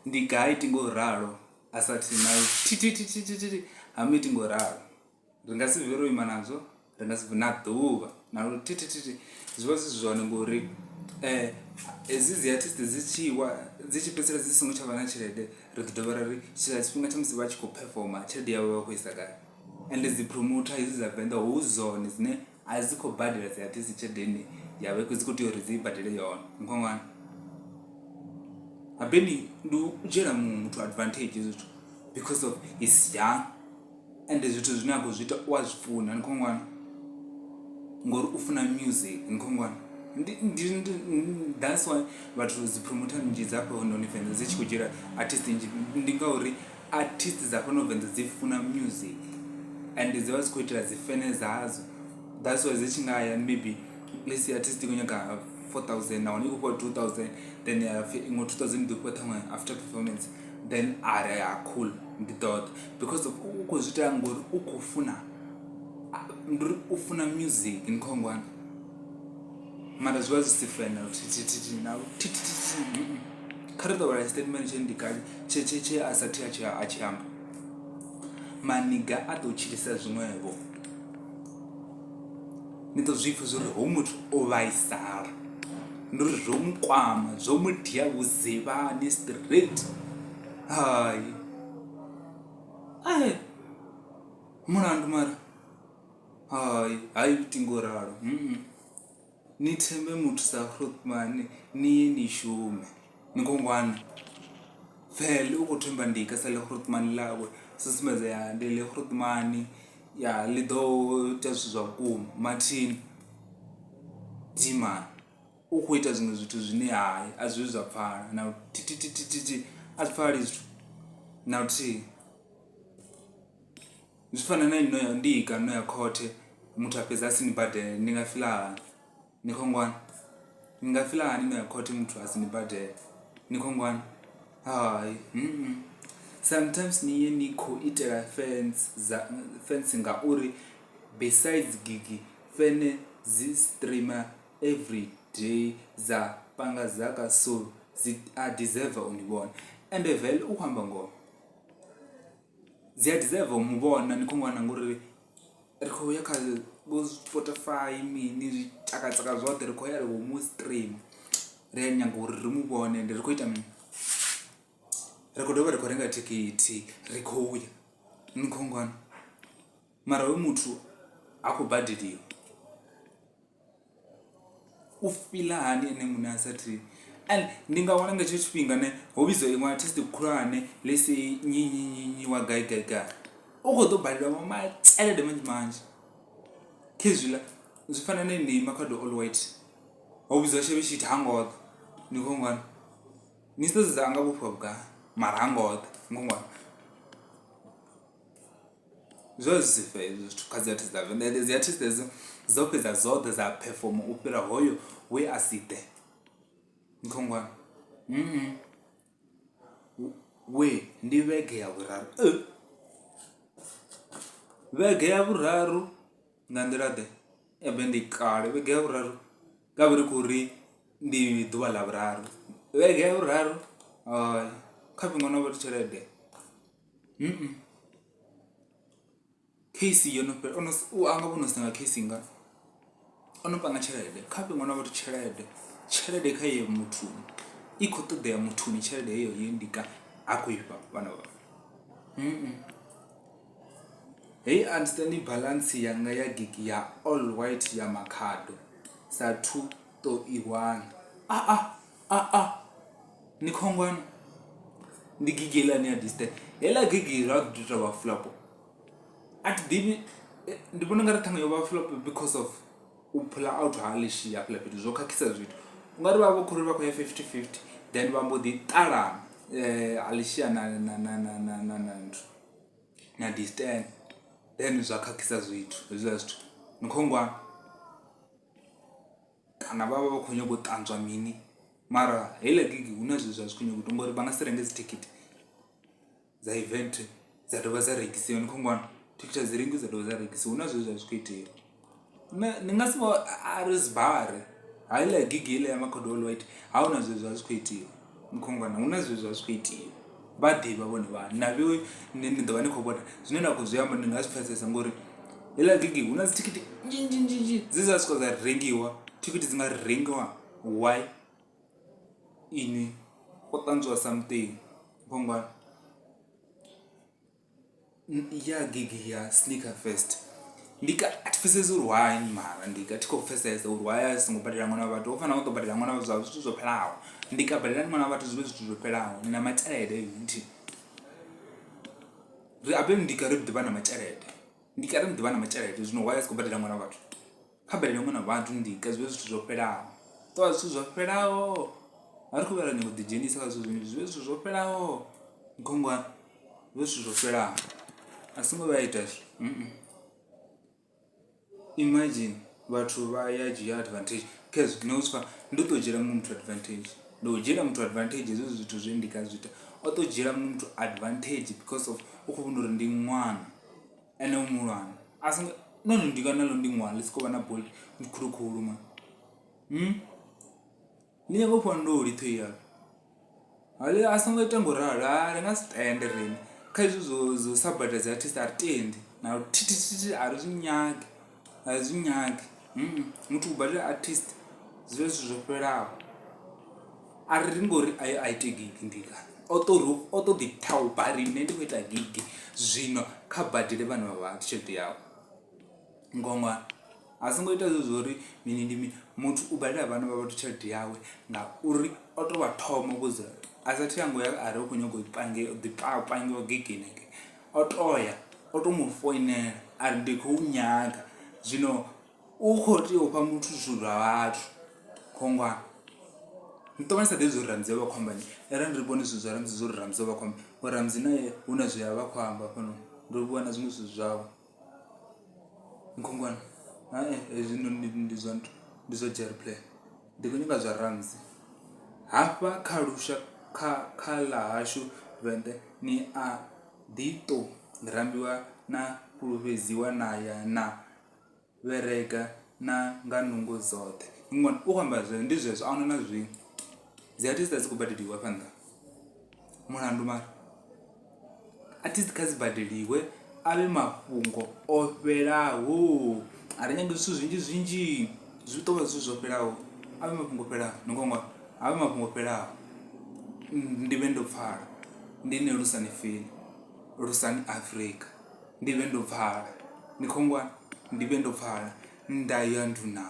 Ndi gai ti ngo ralo a sa thi na thithithithithithi ha mu iti ngo ralo. Ri nga si bve ro ima nazwo ri nga si bve na ḓuvha na luthithithithi zwi vha zwi si zwone ngori hedzi dzi artist dzi tshi wa dzi tshi fhedzisela dzi songo tsha vha na tshelede ri ḓo dovha ra ri tshiḽa tshifhinga tsha musi vha tshi khou performer tshelede yavho vha khou isa gai ende dzi promoter hedzi dza venḓa hu dzone dzine a dzi khou badela dzi artist tshelede ine ya vha i dzi kho tea uri dzi badele yone ni Habeni ndi u dzhiela muṅwe muthu advantage hezwi zwithu because of he's young ende zwithu zwine a khou zwi ita u a zwi funa ni khou ngwana ngori u funa music ni khou ngwana ndi ndi that's why vhathu dzi promoter nnzhi dza hafhanoni venḓa dzi tshi khou dzhiela artist nnzhi ndi ngauri artist dza fhano venḓa dzi funa music and dzi vha dzi khou itela dzi fene dzadzo that's why dzi tshi nga ya maybe let's say artist i khou nyaga 4000 nahone i khou fhiwa 2000 then ya pfhi iṅwe 2000 i ḓo fhiwa ṱhaṅwe after performance then a ri ha cool ndi ḓo ḓa because of u khou zwi ita ngori u khou funa ndi uri u funa music ni khou ngwana mara zwi vha zwi si fair na luthihi na luthihi kha ri ḓo vhala statement tshe ndi kale tshe tshe tshe a sa thi a tshi a tshi amba maniga a ḓo tshilisa zwiṅwevho ni ḓo zwi pfha zwori hoyu muthu o vhaisala ndi uri zwo mu kwama zwo mu dia vhudzivhani straight hai ai mulandu mara hai ha iti ngo ralo ni thembe muthu sa Grootman ni ye ni shume ni khou ngwana vele u khou themba ndika sa ḽi Grootman ḽawe zwi sumbedza ya ndi ḽi Grootman ya ḽi ḓo ita zwithu zwa vhukuma mathina dimani u khou ita zwiṅwe zwithu zwine hai a zwi zwa pfala na luthihi a zwi pfali zwithu na luthihi. Zwi fana na ino ya ndika no ya khothe muthu a fhedza a si ni badele ni nga fiḽa hani ni khou ngwana, ni nga fiḽa hani no ya khothe muthu a si ni badele ni khou ngwana hai sometimes ni ye ni khou itela fans dza fans ngauri besides gigi fene dzi streamer everyday dza panga zaka so dzi a deserve u ni vhona ende vele u khou amba ngoho. Dzi a deserve u mu vhona ni khou ngwana ngori ri khou ya kha vho Spotify mini zwitshakatsaka zwoṱhe ri khou ya ri khou mu streamer ri a nyaga uri ri mu vhone ende ri khou ita mini ri khou dovha ri khou renga thikhithi ri khou ya ni khou ngwana mara hoyu muthu ha khou badeliwa. U fila hani ene muṋe a sa thi and ndi nga wana nga hetsho tshifhinga ne ho vhidziwa iṅwe artist khulwane let's say nnyi nnyi nnyi nnyi wa gai gai gai u kho ḓo balelwa ma tshelede manzhi manzhi khezwiḽa zwi fana na yeneyi Makhado all white ho vhidziwa shavhe tshithu ha ngo ḓa ni khou ngwana ni si ṱoḓa anga vhofhiwa vhugai mara ha ngo ḓa ni khou ngwana. Zwo vha zwi si fair hezwo zwithu kha dzi artist dza venḓa ende dzi artist hedzo dzo fhedza dzoṱhe dza perform u fhira hoyo we a si ḓe nkhongwana we ndi vhege ya vhuraru vhege ya vhuraru nga nḓila ḓe ebe ndi kale vhege ya vhuraru ngavhe ri khou ri ndi ḓuvha ḽa vhuraru vhege ya vhuraru hai kha fhe ṅwana wa vhathu tshelede. Case yo no fhela ono anga vho no senga case nga ono panga tshelede kha fhe ṅwana wa vhathu tshelede tshelede kha ye muthuni i khou ṱoḓea muthuni tshelede heyo ye ndika ha khou ifha vhana vha heyi understanding balance yanga ya gigi ya all white ya Makhado sa thu to i wana a a a a ni khongwana ndi gigi heiḽani ya distance heiḽa gigi ra ḓi tou vha flop a thi ḓivhi ndi vhona ungari ṱhaṅwe yo vha flop because of u pull out ha Alishia hafhaḽa fhethu zwo khakhisa zwithu ungari vha vha khou ri vha khou ya fifty fifty then vha mbo ḓi ṱalana Alishia na na na na na na na nthu na distance then zwa khakhisa zwithu hezwiḽa zwithu ni khongwana. Kana vha vha vha khou nyaga u ṱanzwa mini mara heiḽa gigi hu na zwithu zwa zwi khou nyaga u ita ngori vha nga si renge dzithikhithi dza event dza dovha dza rengisiwa ni khou ngwana thikhithi a dzi rengiwi dza dovha dza rengisiwa hu na zwine zwa zwi khou itea. Nṋe ndi nga si a ri zwi bare heiḽa gigi heiḽa ya Makhado all white ha huna zwine zwa zwi khou itiwa. Ni khou ngwana hu na zwithu zwa zwi khou itiwa vha ḓivha vhone vhaṋe na vheiwe ni ḓo vha ni khou vhona zwine nda khou zwi amba ni nga zwi pfhesesa ngori heiḽa gigi hu na dzithikhithi nnzhi nnzhi nnzhi nnzhi dze dza swika dza rengiwa thikhithi dzi nga rengiwa why inwi o ṱanzwiwa something khongwana ya gigi ya sneaker fest ndi ka a thi pfhesesi uri why mara ndi ka thi khou pfhesesa uri why a songo badela ṅwana wa vhathu ho fanela u ḓo badela ṅwana wa zwa zwithu zwo fhelaho ndi ka badelani ṅwana wa vhathu zwi vhe zwithu zwo fhelaho ni na matshelede nthi ri abe ndi ka ri ḓivha na matshelede ndi ka ri ḓivha na matshelede zwino why a si khou badela ṅwana wa vhathu Kha badele ṅwana wa vhathu ndika zwi vhe zwithu zwo fhelaho ṱoḓa zwithu zwo fhelaho a ri khou vhuya ra nyaga u ḓi dzhenisa kha zwithu zwinzhi zwi vhe zwithu zwo fhelaho khongwani zwi vhe zwithu zwo fhelaho a songo vhuya a ita hezwo imagine vhathu vha ya dzhia advantage khezwi nṋe u swika ndo to dzhiela muṅwe muthu advantage ndi u dzhiela muthu advantage hezwi zwithu zwe ndi nga zwi ita o to dzhiela muṅwe muthu advantage because of u kho vhona uri ndi ṅwana. Ene u muhulwane a songo nahone ndi nga naḽo ndi ṅwana ḽi sokou vha na body khulu khulu mani ḽi nyaga u fhiwa ndoli ṱhohi yaḽo hali a songo ita ngo ralo a ri nga si tende riṋe kha hezwi zwo zwo sa badela dzi artist a ri tendi na luthihi a ri zwi nyagi a ri zwi nyagi muthu u badela artist zwi vha zwithu zwo fhelelaho. A ri ri ngori a ye a ite gigi ndi nga o to ri o to ḓi thauba a ri nṋe ndi khou ita gigi zwino kha badele vhana vha vhathu tshelede yawe ngongwa a songo ita zwezwo zwa uri mini ndi mini muthu u badela vhana vha vhathu tshelede yawe ngauri o to vha thoma vhudza a sa thu ya ngoya a ri u khou nyaga u pange ḓi pangiwa gigini o toya o to mu foinela a ri ndi khou nyaga zwino. U kho tea u fha muthu zwithu zwa vhathu khongwana ni ṱo vha ni sa ḓivhi zwori Ramzi o vha khou amba arali ri vhone zwithu zwa Ramzi zwo uri Ramzi o vha khou amba ngori Ramzi naye hu na zwe a vha khou amba hafhanoni ndo vhona zwiṅwe zwithu zwawe khongwana hezwinoni ndi zwa ndi zwa Jerry play ndi khou nyaga zwa Ramzi hafha kha lusha kha kha ḽa hashu venḓa ni a ḓi to rambiwa na fhulufhedziwa na ya na. Vherega na nga nungo dzoṱhe. Muṅwe u khou amba zwezwo ndi zwezwo ahuna na zwiṅwe dzi artist a dzi khou badeliwa hafha nnḓa mulandu mara artist kha dzi badeliwe a vhe mafhungo o fhelaho a ri nyagi zwithu zwinzhi zwinzhi zwi tou vha zwithu zwo fhelaho a vhe mafhungo o fhelaho ni khou ngwa a vhe mafhungo o fhelaho ndi vhe ndo pfala ndi nṋe Lusani Feli Lusani Afrika. Ndi vhe ndo pfala, ni khou nngwa? Ndi vhe ndo pfala, nda ya nduna.